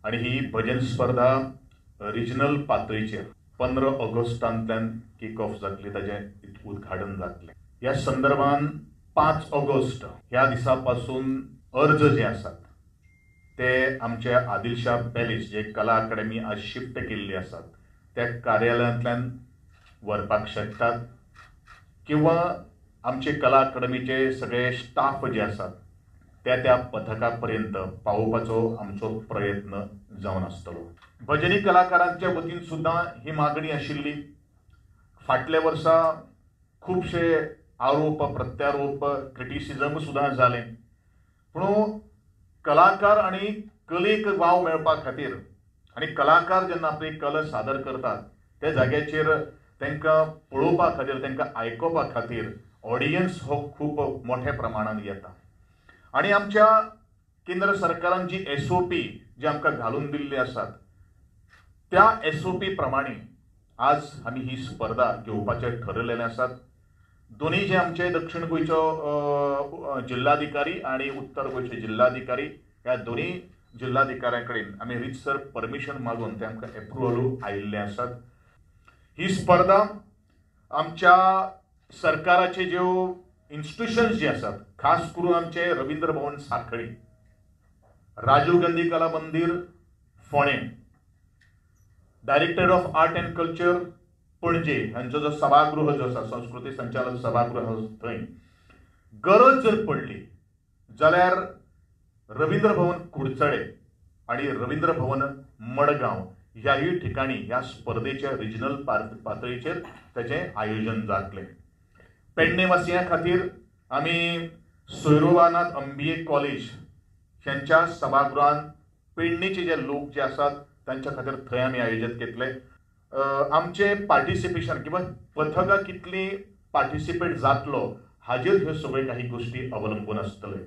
आनी ही भजन स्पर्धा regional पातळीचेर 15 ऑगस्टांतल्यान kick off जातली, ताजें उद्घाटन जातलें. ह्या संदर्भान 5 ऑगस्ट ह्या दिसा पासून अर्ज जे आसात ते आमचे आदिलशाह पॅलेस जे कला अकादमी आज शिफ्ट केल्ली आसात त्या कार्यालयांतल्यान व्हरपाक शकतात किंवा आमचे कला अकादमीचे सगळे स्टाफ जे आसात त्या त्या पथका पर्यंत पावोवपाचो आमचो प्रयत्न जावन आसतलो. भजनी कलाकारांच्या वतीन सुद्दां ही मागणी आशिल्ली. फाटल्या वर्सा खुबशे आरोप प्रत्यारोप क्रिटिसिजम सुद्दां जालें, पूण कलाकार आनी कलेक वाव मेळपा खातीर आनी कलाकार जेन्ना आपली कला सादर करतात त्या जाग्याचेर तांकां पळोवपा खातीर, तांकां आयकुपा खातीर ऑडियन्स हो खूब मोठ्या प्रमाणान येता. आनी आमच्या केंद्र सरकारान जी SOP जी आमकां घालून दिल्ली आसात त्या SOP प्रमाणे आज आमी ही स्पर्धा घेवपाचें ठरयलेलें आसात. दोनूय जे आमचे दक्षिण गोंयचो जिल्हाधिकारी आनी उत्तर गोंयचे जिल्हाधिकारी ह्या दोनूय जिल्हाधिकाऱ्यां कडेन आमी रितसर परमिशन मागून ते आमकां एप्रुवल आयिल्ले आसात. ही स्पर्धा आमच्या सरकाराचे ज्यो इन्स्टिट्युशन्स जे आसात, खास करून आमचे रवींद्र भवन साखळी, राजीव गांधी कला मंदिर फोंडें, director of art and culture Panaji हांचो जो सभागृह जो आसा, संस्कृती संचालक सभागृह थंय गरज जर पडली जाल्यार रवींद्र भवन कुडचडे आनी रवींद्र भवन मडगांव ह्याही ठिकाणी ह्या स्पर्धेच्या रिजनल पातळीचेर ताचें आयोजन जातलें. पेडणे वासियां खातीर आमी सोयरोबानाथ MBA college ह्यांच्या सभागृहान पेडणेचे जे लोक जे आसात तांच्या खातीर थंय आमी आयोजीत केतले. आमचे पार्टिसिपेशन किंवा पथकां कितली पार्टिसिपेट जातलो हाजेर ह्यो सगळ्यो काही गोश्टी अवलंबून आसतल्यो.